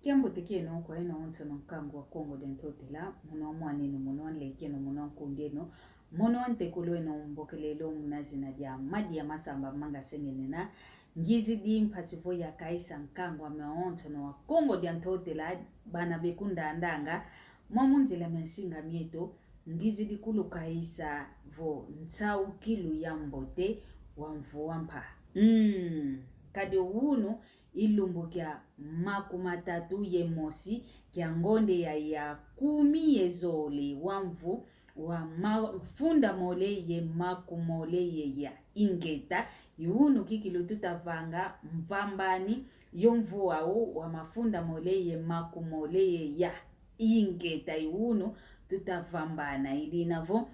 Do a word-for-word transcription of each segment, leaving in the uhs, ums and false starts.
Kiambote kieno kwa eno onsono, nkangu wa Kongo dia Ntotela, mono wa mwan'eno, mono wa nlek'eno, mono wa nkund'eno, mono wa ntekolo'eno, mbokelelo muna zina dia Madia Masamba Manga Sengenena. Ngizidi mpasi vo ya kaisa nkangu ame onsono wa Kongo dia Ntotela, bana be kundandanga, mwa mu nzila mia nsinga mieto, ngizidi kulukaisa vo nsaukulu ya mbote wa mvu wa mpa. Mm, kadi unu i lumbu kia makumatatu ye mosi kia ngonde ya, ya kumi ye zole wa mvu wa mafunda mole ye makumole ye ya. Ingeta, i unu kikilu tutavanga mvambani yo mvu wau wa mafunda mole ye makumole ye ya. Ingeta, i unu tutavambana, i dina vo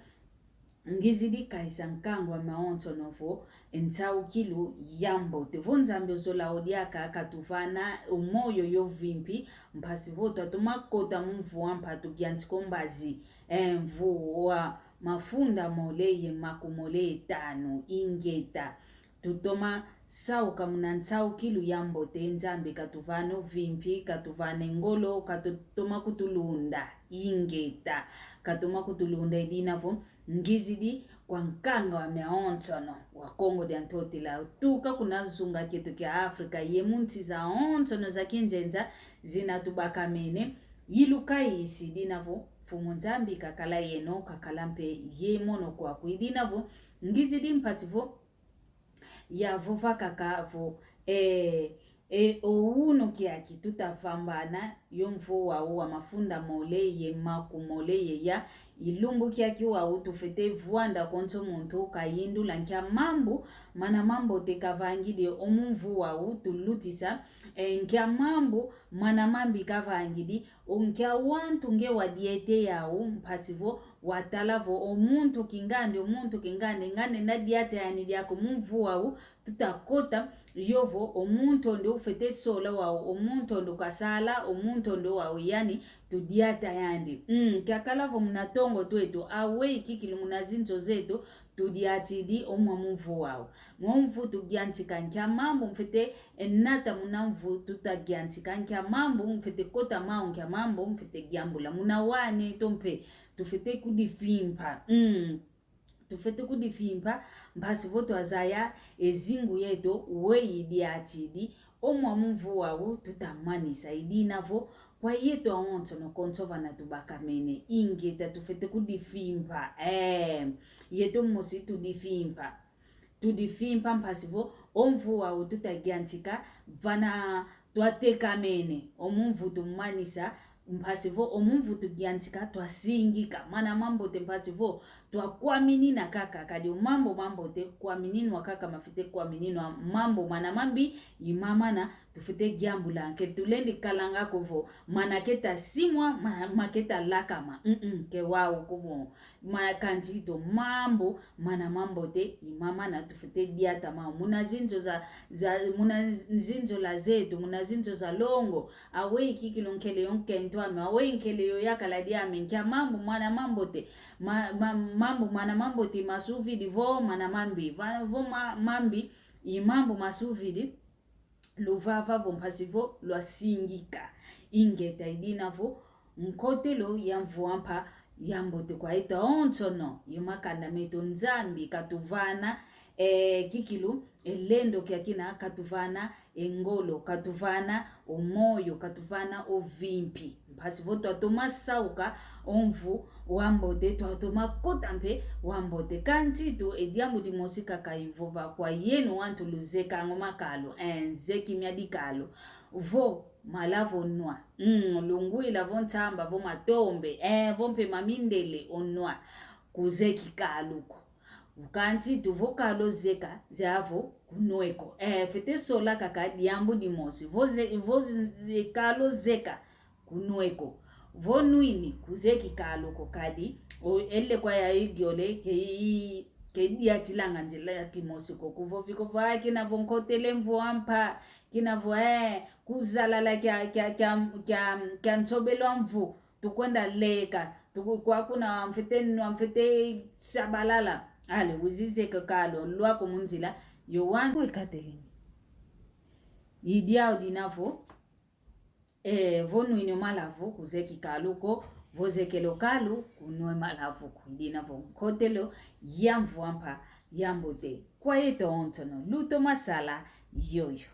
ngizidi kaisa nkangu ame onsono vo nsaukulu ya mbote. Vo Nzambi ozola o diaka katuvana o moyo yo vimpi, mpasi vo twatoma kota mu mvu wa mpa tugiantika o mbazi, e, mvu wa mafunda mole ye makumole ye tanu. Ingeta, tutoma sauka muna nsaukulu ya mbote. Nzambi katuvana o vimpi, katuvana e ngolo, katutoma kutulunda. Ingeta, katoma kutulunda, i dina vo ngizidi kwa nkangu ame onsono wa Kongo dia Ntotela, tuka kuna zunga kieto kia Afrika ye mu nsi zaonsono za kinzenza zina tubakamene. Ilukaisi, i dina vo Mfumu Nzambi kakala yeno, kakala mpe ye mono kwaku. I dina vo ngizidi mpasi vo ya vova kaka vo, e, e, o unu kiaki tutavambana yo mvu wau wa mafunda mole ye makumole ye ya. I lumbu kiaki wau tufete vwanda konso muntu kayindula nkia mambu mana mambote kavangidi o mu mvu wau tulutisa, e, nkia mambu mana mambi kavangidi, o nkia wantu nge wadiete yau, mpasi vo watala vo o muntu kingandi, o muntu kingandi, ngandi nadiata yani diaka mu mvu wau, tutakota yovo o muntu onde ufete sola wau, o muntu onde kasala, o muntu onde wau yani tudiata yandi. Mm, kiakala vo muna tongo tweto, aweyi kikilu muna zinzo zeto, tudiatidi o mwa mu mvu wau. Mu mvu tugiantika nkia mambu mfete, e, nata muna mvu tutagiantika, nkia mambu mfete kota mau, nkia mambu mfete giambula. Muna wan'eto mpe tufete kudifimpa. Mm. Tufete kudifimpa, mpasi vo twazaya e zingu yeto weyi diatidi o mwa mu mvu wau tutamanisa. I dina vo kwa yeto awonsono konso vana tubakamene, ingeta, tufete kudifimpa. E, yeto mosi tudifimpa. Tudifimpa mpasi vo o mvu wau tutagiantika vana twatekamene, o mu mvu tumanisa, mpasi vo o mu mvu tugiantika twasingika. Mana mambote mpasi vo twakwaminina kaka, kadi o mambu mambote kwamininwa kaka mafite kwamininwa. Mambu mana mambi i mamana tufite giambula. Ke tulendi kalanga ko vo mana keta simwa, ma-, ma keta lakama. Mm-mm, ke wau ko mo. Ma-, kansi to mambu mana mambote i mamana tufite diata mau. Muna zinzo za, za, muna zinzo la zeto, muna zinzo za longo. Aweyi kikilu nkele yo nkento ame, aweyi nkele yo yakala diame, nkia mambu mana mambote, ma-, ma-, mambu mana mambote masuvidi vo mana mambi, va-, vo ma-, mambi, i mambu masuvidi, luvava vo mpasi vo lwasingika. Ingeta, i dina vo nkotelo ya mvu ampa yambote kwa yeto awonsono, yo makanda meto. Nzambi katuvana, e, kikilu, e lendo kiakina, katuvana e ngolo, katuvana o moyo, katuvana o vimpi. Mpasi vo twatoma sauka o mvu wambote, twatoma kota mpe wambote. Kansi tu e diambu dimosi kaka ivova kwa yeno wantu luzekanga o makalu, e, nzeki mia dikalu. Vo mala vo nwa. Mm, lungwila vo nsamba, vo matombe, e, vo mpe mamindele onwa. Kuzeki kalu ko. Kansi tu vo kalu zeka, zaya vo kunwe ko. E, fete sola kaka diambu dimosi. Vo ze-, vo ze-, kalu zeka, kunwe ko. Vo nwini, kuzeki kalu ko kadi, o ele kwa ya igiole, ke i-, ke diatilanga nzila ya kimosi ko. Kuvovi ko vo, a, kina vo nkotele mvu ampa, kina vo, e, kuzalala kia, kia, kia, kia, kia nsobelo a mvu. Tukwenda leka, tuku-, kwa kuna mfete nwa, mfete sabalala. Ale, wizi zeka kalu, lwako mu nzila, yo wantu wekatelenge. I diau dina vo, E, vo nwini o malavu kuzeki kalu ko, vo zekele o kalu kunwe malavu ko. Idina vo nkotelo ya mvu ampa ya mbote kwa yeto ontono. Lutoma sala yoyo.